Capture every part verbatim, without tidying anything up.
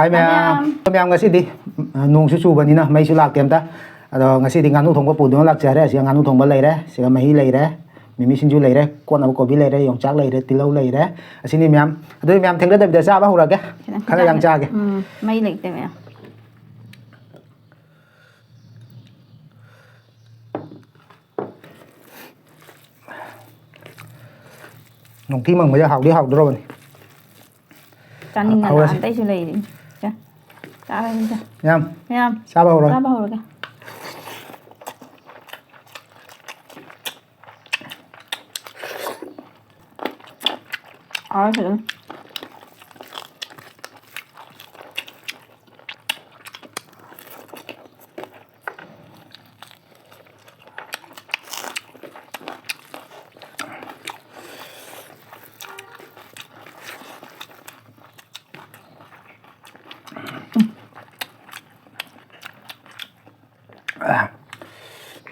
ꯍꯥꯏ ꯃꯌꯥꯝ꯫ ꯃꯌꯥꯝ꯫ ꯃꯌꯥꯝ, ꯉꯁꯤꯗꯤ, ꯑ, ꯅꯣꯡꯁꯨ ꯆꯨꯕꯅꯤꯅ ꯃꯩꯁꯨ ꯂꯥꯛꯇꯦ ꯑꯝꯇ꯫ ꯑꯗꯣ ꯉꯁꯤꯗꯤ ꯉꯥꯅꯨ ꯊꯣꯡꯕ ꯄꯨꯗꯨꯅ ꯂꯥꯛꯆꯔꯦ꯫ ꯑꯁꯤꯗ ꯉꯥꯅꯨ ꯊꯣꯡꯕ ꯂꯩꯔꯦ, ꯁꯤꯗ ꯃꯍꯤ ꯂꯩꯔꯦ, ꯃꯤꯃꯤ ꯁꯤꯡꯖꯨ ꯂꯩꯔꯦ, ꯀꯣꯠꯅꯕ ꯀꯣꯕꯤ ꯂꯩꯔꯦ, ꯌꯣꯡꯆꯥꯛ ꯂꯩꯔꯦ, ꯇꯤꯜꯍꯧ ꯂꯩꯔꯦ꯫ ꯑꯁꯤꯅꯤ ꯃꯌꯥꯝ꯫ ꯑꯗꯨꯗꯤ ꯃꯌꯥꯝ ꯊꯦꯡꯊꯗꯕꯤꯗ ꯆꯥꯕ ꯍꯧꯔꯒꯦ꯫ ꯈꯤꯇꯪ ꯈꯔ ꯌꯥꯝ ꯆꯥꯒꯦ꯫ ꯎꯝ, ꯃꯩ ꯂꯩꯇꯦ ꯃꯌꯥꯝ꯫ ꯅꯨꯡꯇꯤ ꯃꯪꯕꯁꯦ ꯍꯥꯎꯗꯤ ꯍꯥꯎꯗꯣꯔꯕꯅꯤ꯫ ꯆꯥꯅꯤꯡꯉꯦ, ꯍꯧꯔꯁꯤ꯫ ꯅꯍꯥꯟꯗꯩꯁꯨ ꯂꯩꯔꯤꯅꯤ꯫ ꯁꯦ, ꯆꯥꯔꯁꯤ ꯁꯦ꯫ ꯃꯌꯥꯝ, ꯃꯌꯥꯝ, ꯆꯥꯕ ꯍꯧꯔꯣ꯫ ꯆꯥꯕ ꯍꯧꯔꯒꯦ꯫ ꯍꯥꯎꯔꯦ ꯐꯖꯅ꯫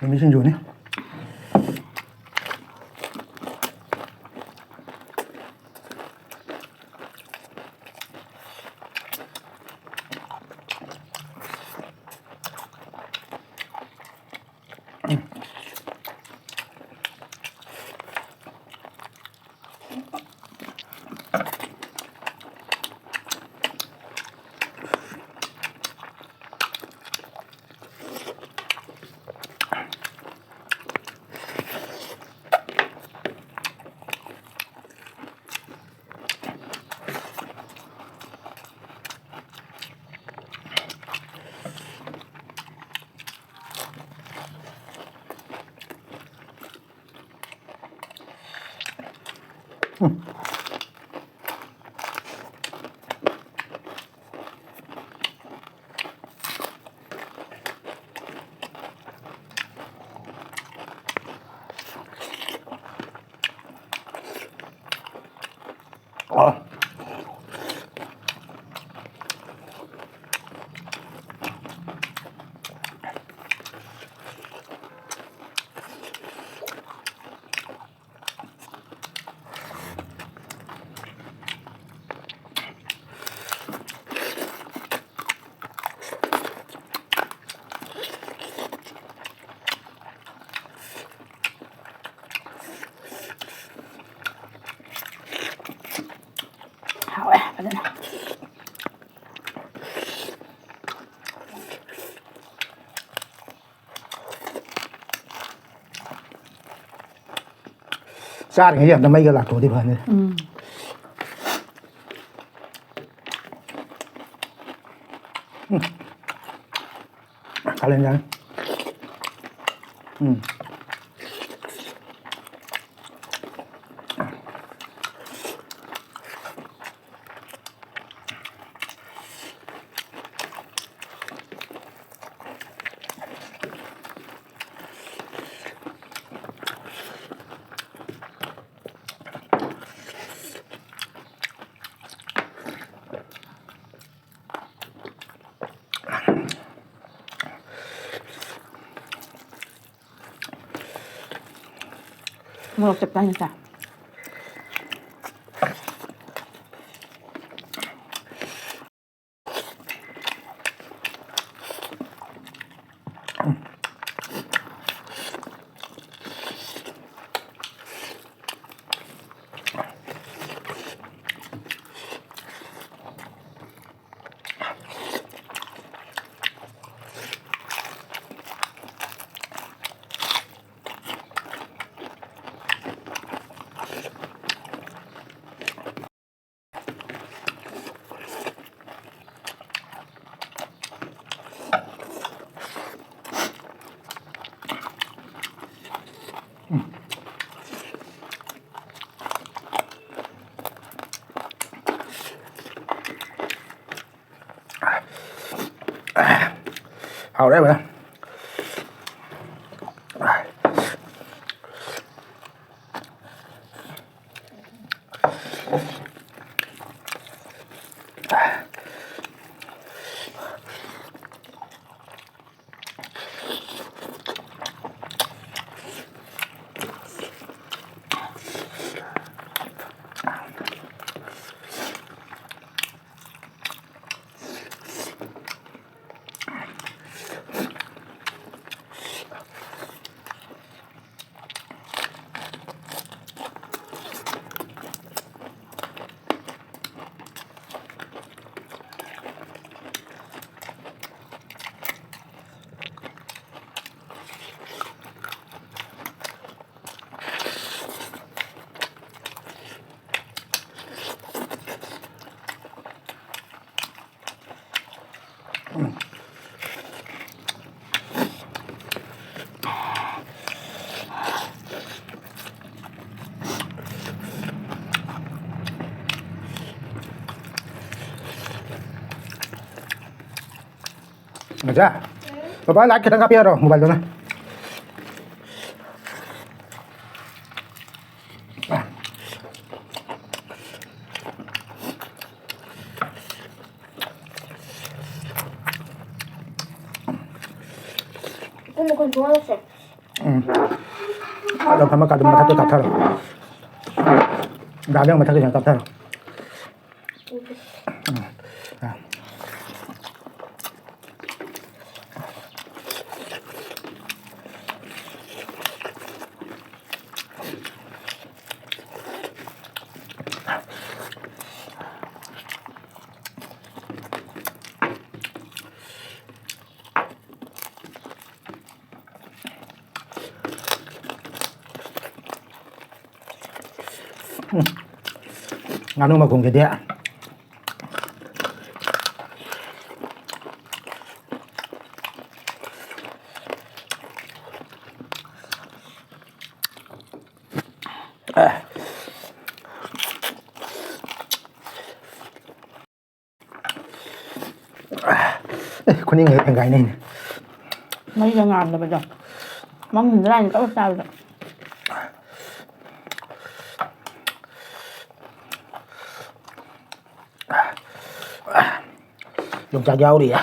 ꯃꯤꯃꯤ ꯁꯤꯡꯖꯨꯅꯤ꯫ ꯆꯥꯔꯤꯉꯩ ꯑꯝꯇ ꯃꯩꯒ ꯂꯥꯛꯊꯣꯛꯑꯗꯤ ꯐꯅꯤ꯫ ꯎꯝ꯫ ꯎꯝ꯫ ꯀꯥꯂꯦꯟ ꯆꯥꯅꯤ꯫ ꯎꯝ꯫ ꯃꯣꯔꯣꯛ ꯆꯞ ꯆꯥꯅ ꯆꯥ꯫ ꯍꯥꯎꯔꯦ ꯐꯖꯅ꯫ ꯃꯖꯥ, ꯄꯥꯄꯥ, ꯂꯥꯏꯠ ꯈꯤꯇꯪ ꯀꯥꯞꯄꯤꯔꯣ, ꯃꯣꯕꯥꯏꯜꯗꯨꯅ꯫ ꯎꯝ꯫ ꯑꯗꯣ ꯐꯝꯃ ꯀꯥꯗꯨ ꯃꯊꯛꯇ ꯀꯥꯞꯊꯔꯣ꯫ ꯗꯥꯕ ꯌꯥꯝ ꯃꯊꯛꯇ ꯈꯤꯇꯪ ꯀꯥꯞꯊꯔꯣ꯫ ꯎꯝ꯫ ꯉꯥꯅꯨ ꯃꯈꯣꯡꯁꯤꯗꯤ꯫ ꯑꯦ, ꯈꯨꯅꯤꯡꯒ ꯊꯦꯡꯒꯥꯏꯅꯩꯅꯦ꯫ ꯃꯩꯒ ꯉꯥꯟꯗꯕꯗꯣ꯫ ꯃꯝ ꯅꯨꯃꯤꯠ ꯂꯥꯏꯅ ꯇꯧꯔ ꯆꯥꯕꯗꯣ꯫ ꯌꯣꯡꯆꯥꯛ ꯌꯥꯎꯔꯤꯌꯦ꯫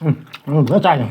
ꯎꯝ, ꯎꯝ, ꯐꯖꯅ ꯆꯥꯏꯅꯦ꯫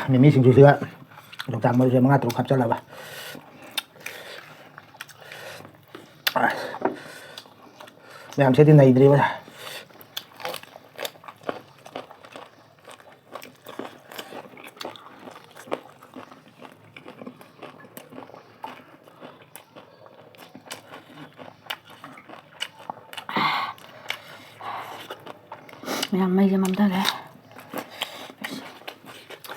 ꯃꯤꯃꯤ ꯁꯤꯡꯖꯨꯁꯤꯒ ꯌꯣꯡꯆꯥꯛ ꯃꯔꯨꯁꯦ ꯃꯉꯥ ꯇꯔꯨꯛ ꯍꯥꯞꯆꯜꯂꯕ꯫ ꯃꯌꯥꯝꯁꯤꯗꯤ ꯅꯩꯗ꯭ꯔꯤꯕ꯫ ꯃꯌꯥꯝ ꯃꯩꯁꯦ ꯃꯝꯊꯔꯦ꯫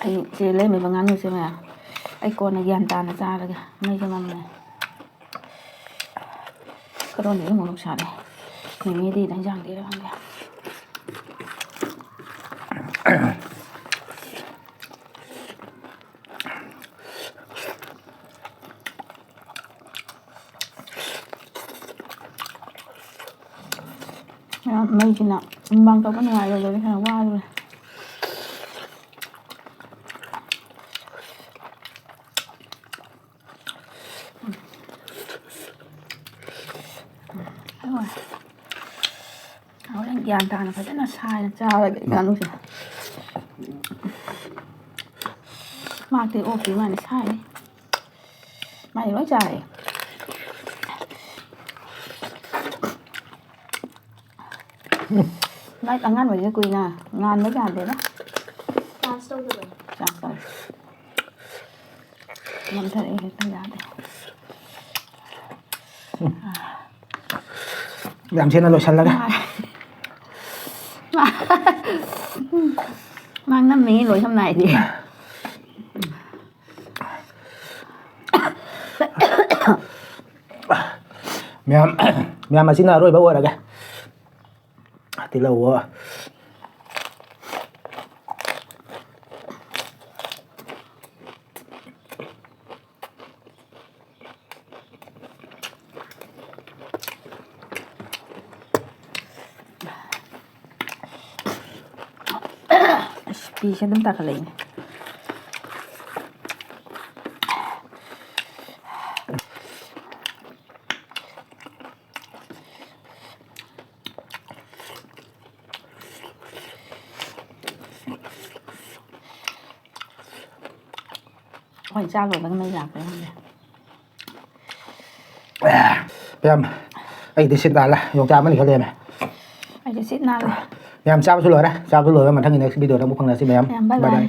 ꯑꯩ ꯁꯤ ꯂꯩꯔꯝꯃꯤꯕ ꯉꯥꯅꯨꯁꯦ ꯃꯌꯥꯝ ꯑꯩ ꯀꯣꯟꯅ ꯒ꯭ꯌꯥꯟ ꯇꯥꯅ ꯆꯥꯔꯒꯦ꯫ ꯃꯩꯁꯦ ꯃꯝꯃꯦ꯫ ꯀꯔꯣꯟꯗꯩ ꯑꯃꯨꯛ ꯅꯨꯡꯁꯥꯅꯦ꯫ ꯃꯤꯃꯤꯗꯤ ꯏꯟꯖꯥꯡꯗꯩꯔ ꯈꯪꯗꯦ꯫ ꯃꯌꯥꯝ ꯃꯩꯁꯤꯅ ꯃꯨꯛꯕꯥꯡ ꯇꯧꯕ ꯅꯨꯡꯉꯥꯏꯔꯣꯏꯗꯧꯔꯤ, ꯈꯔ ꯋꯥꯗꯧꯔꯤ꯫ ꯒ꯭ꯌꯥꯟ ꯇꯥꯅ ꯐꯖꯅ ꯁꯥꯏꯅ ꯆꯥꯔꯒꯦ ꯉꯥꯅꯨꯁꯦ꯫ ꯃꯥꯛꯇꯤ ꯑꯣꯛꯇ꯭ꯔꯤ ꯃꯥꯅ ꯁꯥꯏꯅꯤ꯫ ꯃꯥꯗꯤ ꯂꯣꯏ ꯆꯥꯔꯦ꯫ ꯂꯥꯏꯠ ꯑꯉꯥꯟꯕꯁꯦ ꯀꯨꯏꯅ ꯉꯥꯟꯕ ꯌꯥꯗꯦꯗ꯫ ꯆꯥꯔꯖ ꯇꯧꯗꯕꯅꯤ꯫ ꯆꯥꯔꯖ ꯇꯧꯔꯦ꯫ ꯅꯝꯊꯔꯛꯑꯦ ꯍꯦꯛꯇ ꯌꯥꯗꯦ꯫ ꯌꯥꯝ ꯊꯤꯅ ꯂꯣꯏꯁꯤꯜꯂꯒ꯫ ꯃꯥ ꯅꯝꯃꯦ ꯂꯣꯏ ꯁꯝ ꯅꯥꯏꯗꯦ꯫ ꯃꯌꯥꯝ, ꯃꯌꯥꯝ ꯑꯁꯤꯅ ꯑꯔꯣꯏꯕ ꯑꯣꯏꯔꯒꯦ꯫ ꯇꯤꯜꯍꯧ꯫ ꯑꯁ, ꯄꯤꯁꯦ ꯑꯗꯨꯝ ꯇꯥꯈꯠꯂꯛꯏꯅꯦ꯫ ꯑꯩꯈꯣꯏ ꯆꯥ ꯂꯣꯏꯕꯒ ꯃꯩ ꯂꯥꯛꯄ꯭ꯔꯥ ꯈꯪꯗꯦ꯫ ꯃꯌꯥꯝ, ꯑꯩꯗꯤ ꯁꯤꯠ ꯅꯥꯜꯂꯦ꯫ ꯌꯣꯡꯆꯥꯛ ꯑꯃꯅꯤ ꯈꯛ ꯂꯦꯝꯃꯦ꯫ ꯑꯩꯁꯨ ꯁꯤꯠ ꯅꯥꯜꯂꯦ꯫ ꯃꯌꯥꯝ ꯆꯥꯕꯁꯨ ꯂꯣꯏꯔꯦ꯫ ꯆꯥꯕꯁꯨ ꯂꯣꯏꯔꯦ꯫ ꯃꯊꯪꯒꯤ next video ꯗ ꯑꯃꯨꯛ ꯐꯪꯅꯁꯤ ꯃꯌꯥꯝ꯫ ꯃꯌꯥꯝ bye bye bye꯫